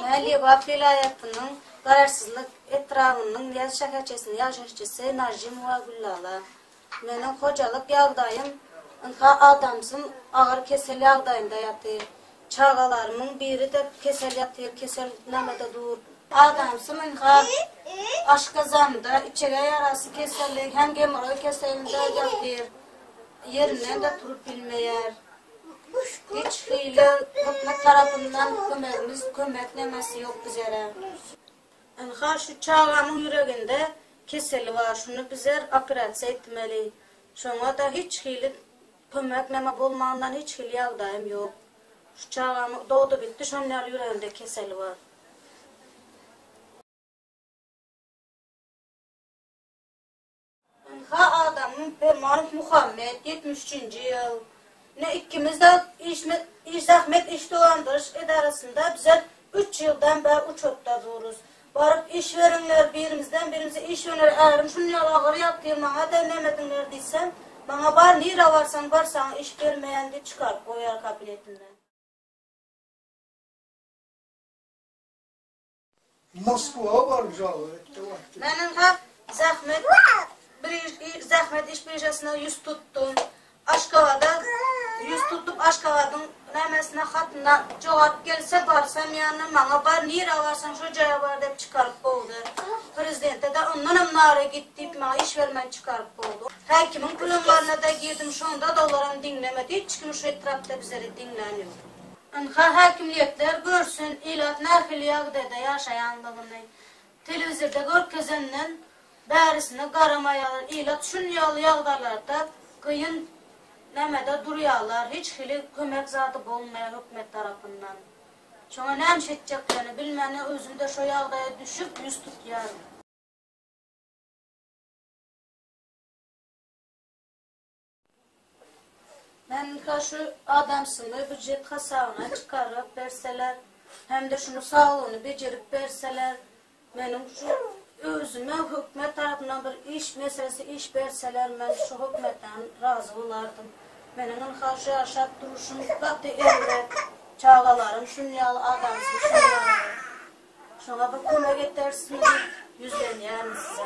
Men Lebap welaýatynyň Garaşsyzlyk etrabynyň Nyýaz şäherçesiniň ýaşaýjysy Najimowa Güllala. Meniň hojalyk ýagdaýym ynha adamsym agyr kesel ýagdaýynda ýatyr. Çagalarymyň biri-de kesel ýatyr, kesel nämede dur. Adamsym ynha aşgazanda içege ýarasy keselli hem gemoroý keselinde ýatyr. Ýerinden-de turup bilmeýär. Hiç hili hökümet tarapyndan kömegimiz, kömek nemesi ýok bizere. Ynha şu çagamyň ýüreginde keseli bar, şuny bizer operasiýa etmeli. Şoňa-da hiç hili kömek neme bolmandan hiç hili ýagdaýym ýok. Şu çagam dogdy bitdi şon ýaly ýüreginde keseli bar. Ynha adamym Permanow Muhammet, 73-nji ýyl. Ine ikimiz-de işme, iş zähmet iş dolandyryş edarasynda bize üç ýyldan bäri uçotda durus. Baryp iş beriňler, birimizden birimize iş beriňler, ärim şun ýaly agyr ýatyr, maňa-da neme ediňler diýsem, maňa bar nirä barsaň bar saňa iş bermeýän diýip çykaryp goýýar kabinetinden. Moskwa baryp žalba etdi wagty. Men ynha zähmet bir zähmet iş biržasyna ýüz tutdum. Aşgabada ýüz tutup Aşgabadyň nämesine hatyna jogap gelse barsam ýanyna maňa bar nirä barsaň şo jaýa bar diýip çykaryp kowdy. Prezidente-de ondanam nary git diýip maňa iş bermän çykaryp kowdy. Häkimiň pulumlaryna-da girdim şonda-da olaram diňlemedi hiç kim şu etrapda bizleri diňlän ýok. Ynha häkimliýetler görsün ilat nähili ýagdaýda ýaşaýanlygyny. Telewizorda görkezenden bärisine garamaýarlar. Ilat şun ýaly ýagdaýlarda gyn nämede durýarlar. Hiç hili kömek zady bolmaýar hökümet tarapyndan. Şoňa näme iş etjeklerini bilmän özümde şo ýagdaýa düşüp ýüz tutýaryn. Men şu adamsymy býujet hasabyna çykaryp berseler, hem-de şuny saglygyny bejerip berseler, meniň şu özüme hökümet tarapyndan bir iş meselesi iş berseler, men şu hökümetden razy bolardym. Meniň ynha şu ýaşap duruşym gaty erbet. Çagalarym şuny ýaly, adamsym şuny ýaly. Şoňa bir kömek edersiňiz diýip ýüzlenýärin size.